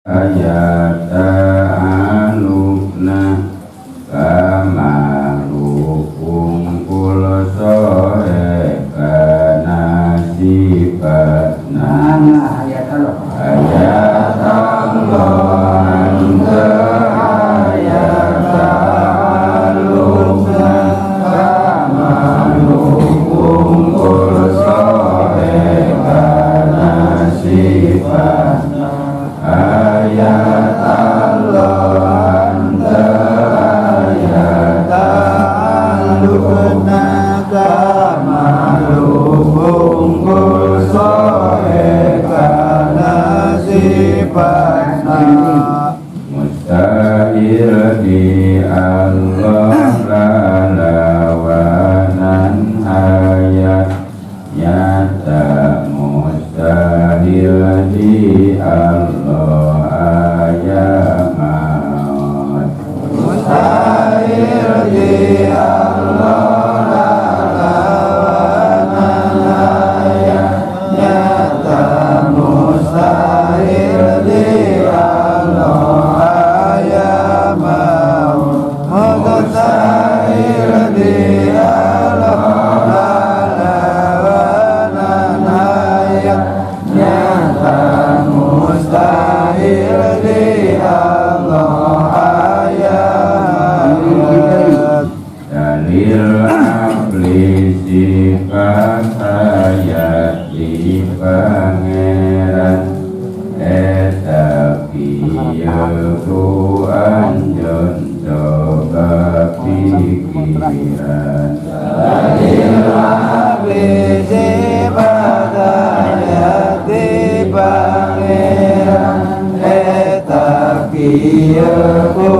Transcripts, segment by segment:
Ayat alukna kamalu kungkul soe kana sifatna. Mana ayat Allah? Ayat Allah anta ayat alukna kamalu kungkul soe kana sifatna. Ayat Allah anta ayat alukna kamalu kungkul soe kana sifatna. Mustahil di Allah lalawanan hayat nyata, mustahil di Allah aya maut. Mustahil di Allah lalawanan hayat nyata, mustahil di Allah aya maut. Mustahil di Allah lalawanan hayat nyata, mustahil di Allah aya maut. Dalil aqli sifat hayat di Pangeran eta kieu, ku anjeun coba pikiran. Dalil aqli sifat hayat di Pangeran eta kieu, ku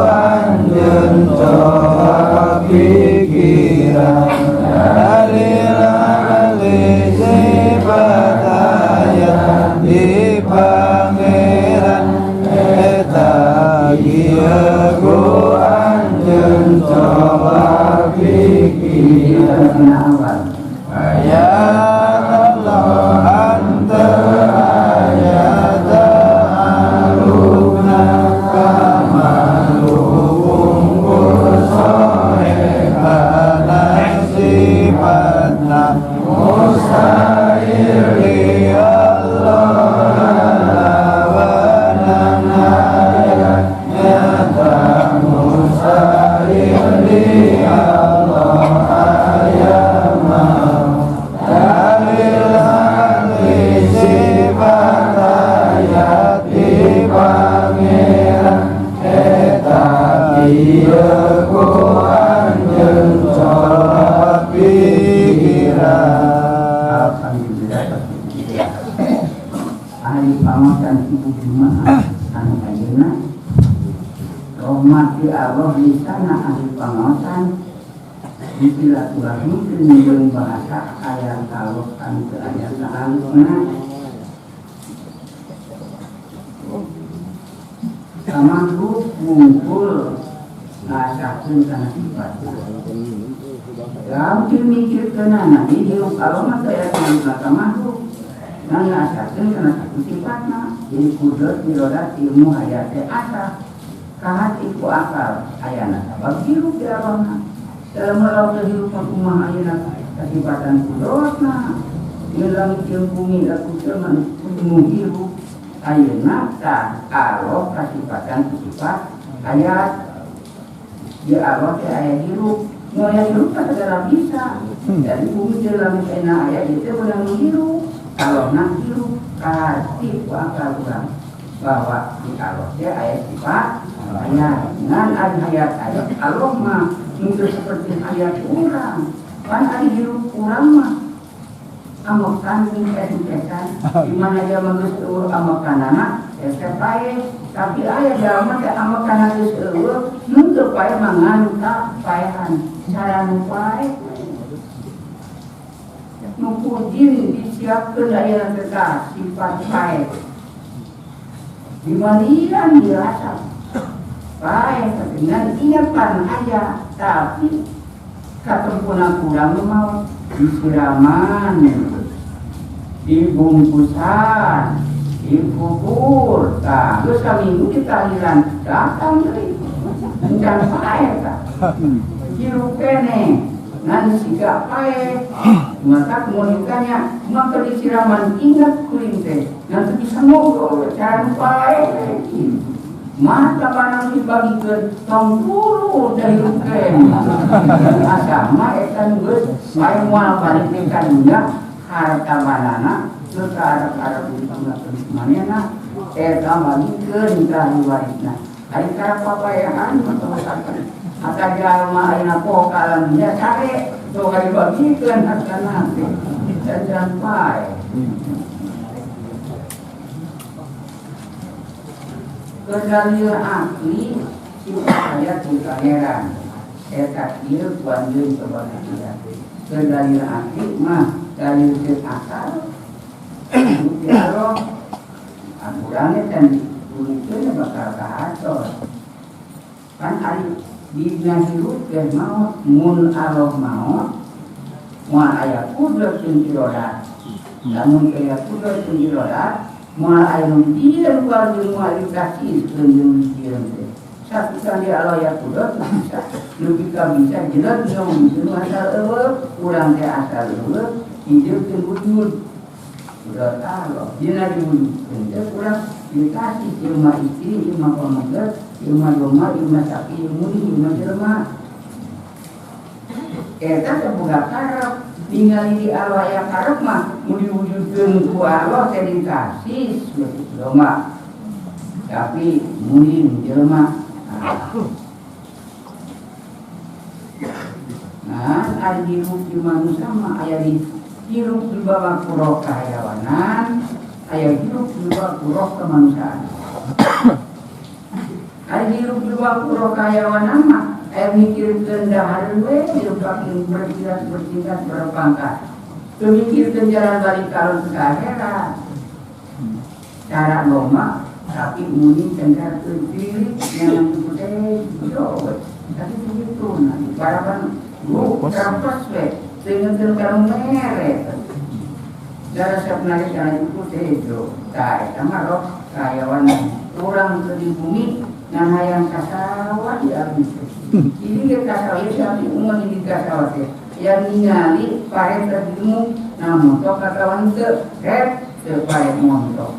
anjeun coba pikiran. Dalil aqli sifat hayat di Pangeran eta kieu, ku anjeun coba pikiran. Dina awal. Ayat Allah anta ayat alukna kamalu kungkul soe kana sifatna. Mustahil di Allah lalawanan hayat nyata, mustahil di Allah aya maut. Dalil aqli sifat hayat di Pangeran eta kieu, ku anjeun coba pikiran. Alhamdulillah. Ahli pangaosan Ibu Jumaah anu ayeuna rahmat di Allah di sana, ahli pangaosan di silaturahmi jeung bahasa ayat Allah anu teu aya ta'alukna ka makhluk, ngumpul ngasakeun kana sifat. Lamun mikirkeunana hirup Allah mah teu aya ka makhluk, ngan ngasakeun kana satu sifatna, jadi kudrat, irodat, ilmu, hayat teh asa kahati ku akal ayana sabab hirup di Allah. Dalam Allah teu hirup mah kumaha ayeuna kasifatan kudratna? Ieu langit jeung bumi laku teu nu hirup ayeuna. Tah, Allah kasifatan sifat hayat di Allah teh aya hirup. Nu aya hirup teh segala bisa dari bumi jeung langit. Ayeuna aya ieu teh beunang nu hirup, kalau nak hirup kahati ku akal urang bahwa di Allah teh aya sifat hayat. Ngan ari hayat ayat Allah mah itu seperti hayat urang kan. Ari hirup urang mah amekan pesan-pesan di mana dia geus euweuh amekanana eta paeh, tapi aya jalma teh amekana geus euweuh, nu teu paeh mah ngan paehan. Cara nu paeh nu ku jin disiapkeun ayeuna teh, tah sifat paeh dimandian dirasa paeh dengan ingat pan aya, tapi katempuna kurang mau disiraman, dibungkusan, Dikubur tah geus saminggu ditahlilan datang deui encan paeh tah hirup keneh ngan siga paeh maka mun ditanya maka disiraman ingat kuring teh ngan teu bisa ngobrol cara nu paeh mata barang dibagikeun tong turu da hirup keneh asa mah eta geus paeh moal balik deui ka dunya harta banana teu ka arep-arep manehna eta bagikeun ka warisna ari karep papaehan mah tong harta jalma ayeuna poho ka alam dunya sare tong dibagikeun hartana teh can paeh. Kedalil akli sifat ayat buka heran eta kieu ku anjeun coba kieu. Kedalil akli mah dalil teu akal bukti roh urangnya can diulikeun bakal kahatos kan ari dina hirup teh maot mun Allah maot moal aya kudrat jeung irodat lamun aya kudrat jeung irodat moal aya nu dijieun ku anjeun moal dikasihkeun jeung dijieun teh sakitu di Allah ya kudrat bisa nepi ka bisa jelas nu asal eueuh urang teh asal eueuh hidupkeun wujud kudrat Allah dina diwujudkeun teh urang dikasih ilmu istri ilmu pamengker ilmu domba ilmu sapi ilmu ilmu jelema eta teh boga karep ningali di Allah aya karep mah nu diwujudkeun ku Allah teh dikasih domba tapi muni jelema. Nah ari hirup di manusia mah aya di hirup di bawah kuroh kahayawanan aya hirup di bawah kuroh kemanusiaan. Ari hirup di bawah kuroh kahayawanan mah aya mikirkeun dahar we hirup makin bertingkat bertingkat berpangkat teu mikirkeun jalan balik kalon ke akhirat cara loma tapi muni cengkar diri yang putih yo tapi begitu nah barapan lu rampas we dengan terlalu mere cara sebenarnya cara itu putih tah eta mah roh kayawan urang teu di bumi ngan hayang kasawa di abdi ini ge kasawa ieu abdi umum ini kasawa teh yang ningali pare terdimu nah montok katawan teu rep teu pare montok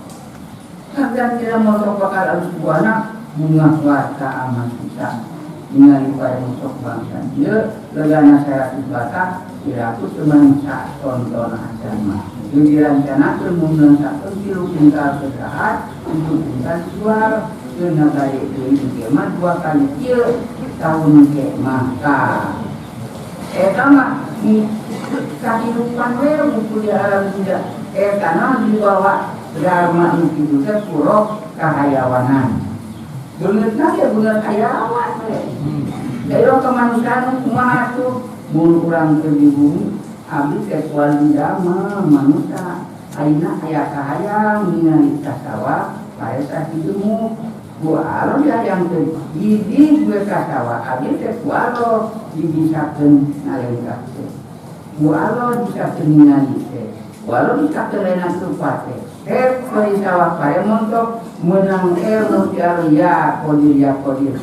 dan tidak montok bakal alus buana bunga warta aman bisa ningali pare montok bangsa ieu legana 100 bata 100 cuman sak tonton acan mah ieu dirancanakeun mun sak tilu kintal sedahat untuk kintal dijual keuna balik deui engke mah 2 kali kieu tahun ke mah tah eta mah kahirupan we buku di alam tidak eta mah dibawa dharma nu kitu teh kuroh kahayawanan beungeutna ge beungeut hayawan we da kemanusiaan kumaha tuh mun urang teu di bumi abdi teh kuali dharma manusia ayeuna aya kahayang ningali kasawa pae sakidemu ku alo yang teu di gue kasawa abdi teh ku alo dibisakeun ngalengkah teh ku alo disakeun ningali teh ku alo disakeun lain supat teh hep sawah pare montok menang ilmu ya qadir ya qadir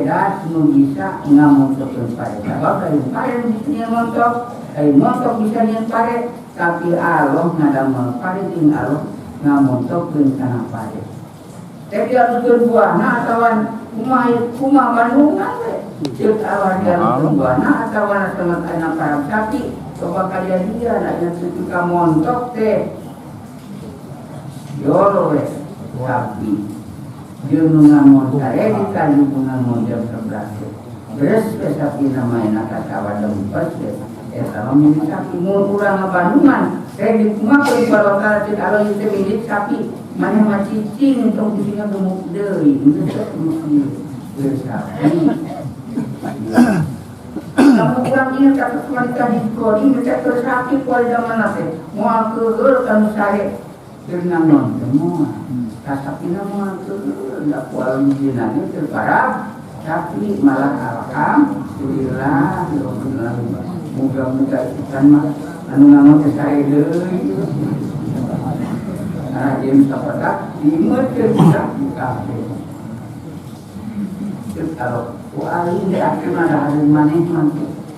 dat nu bisa ngamontokeun pare sabab dari pare bisa montok dari montok bisa nyeun pare tapi Allah ngadamel pare jeung Allah ngamontokeun kana pare teh diaturkeun buahna atawa kumaha kumaha bandungan we ceuk Allah diaturkeun buahna atawa teman anak parab sapi coba kalian dia nya teu ka montok teh yolo we sapi jeung nu ngangon sare di kayu ngangon jam 11 beres we sapi namanya kasawa lempes we eta mah milik sapi mun urang ngabandungan teh dikumakeun balokal ceuk Allah ieu teh milik sapi maneh mah cicing tong disinga gemuk deui geus gemuk deui sapi kamu kurang ingat kata wanita di kodi ngecek ke sapi kuali zaman teh moal keuheul kanu sare dengan non semua kasapina moal keuheul da kuali jinane teu parah tapi malah alhamdulillah muga-muga ikan mah anu ngangon teh sae deui Nah, dia sapedak diingetkeun sapi kabeh. Kalau ku aing di akhir mah hari maneh mah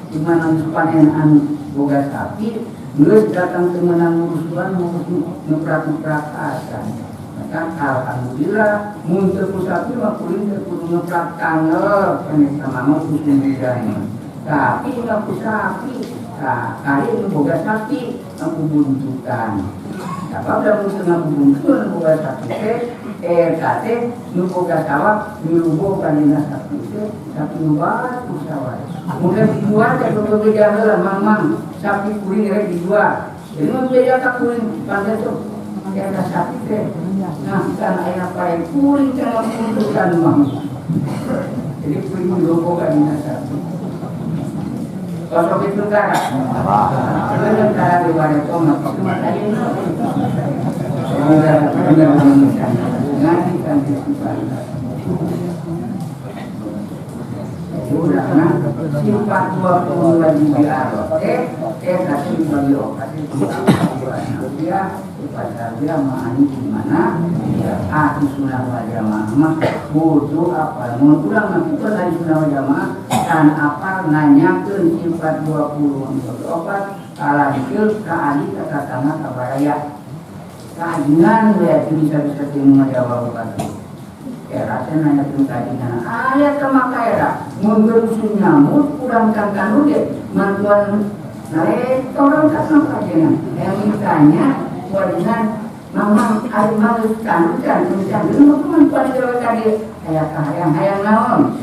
di mana panen anu boga sapi geus datang teu meunang ngurusan ngeprak-ngeprak acan. Maka alhamdulillah mun teu ku sapi mah kuring teu kudu ngeprak tangel keneh sama mah ku sendirian. Tapi mah ku sapi, tah kari nu boga sapi aku buntutan. Sabab da mun teu ngabuntun boga sapi teh eta teh nu boga sawah milubo ka dina sapi teh sapi nu batu sawah. Mun dijual teh bebeja heula mang-mang sapi kuring rek dijual. Jadi mun beja ka kuring pantes tuh eta sapi teh nah kan aya pae kuring teh ngabuntutan mah. Jadi kuring milubo ka dina sapi. Kalau itu kan, sebenarnya di Wareto mah cuma ayeuna. Benar ngaji kan sifat. Udah nah sifat 20 wajib diarok. Kasih bagi okat dia sifat dia ma'ani di mana? Ahli sunnah wal jamaah mah kudu apal. Mun urang ngakukeun ahli sunnah wal jamaah kan apal nanyakeun sifat 24 kalah dieu ka ahli ka tatangga ka baraya. Kajian we bisa-bisa teu ngajawab batu. Era teh nanyakeun kajian. Aya teh maka era mun geus nyamut urang kan kanu ge mantuan naik orang kan kajian. Yang ditanya wajinan mamang ari mah geus kanu can can mah mantuan dewe ka dieu aya kahayang hayang naon?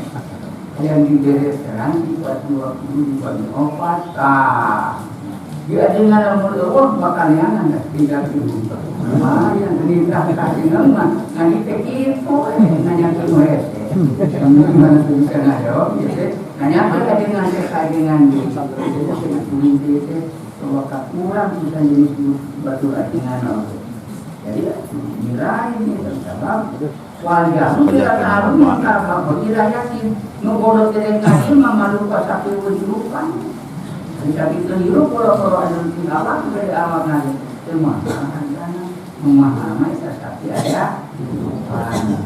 Hayang dibere terang sifat 24 tah. Dia dengan umur eueuh bakal neangan dah tinggal ibu. Lumayan nikah kajian mah ngan teh kitu nanyakeun we hese. Gimana tuh bisa ngajawab gitu. Nanyakeun kajian teh kajian di. Jadi teh bahwa kurang bisa jenis batu ajengan. Jadi nilai ini sebab warga tidak tahu maka tidak yakin nu bodoh teh kajian mah malupa sapi kehidupan. Bisa itu hirup poro-poro anu di awak dari awak nanya teu memahami memahami sapi aya kehidupan.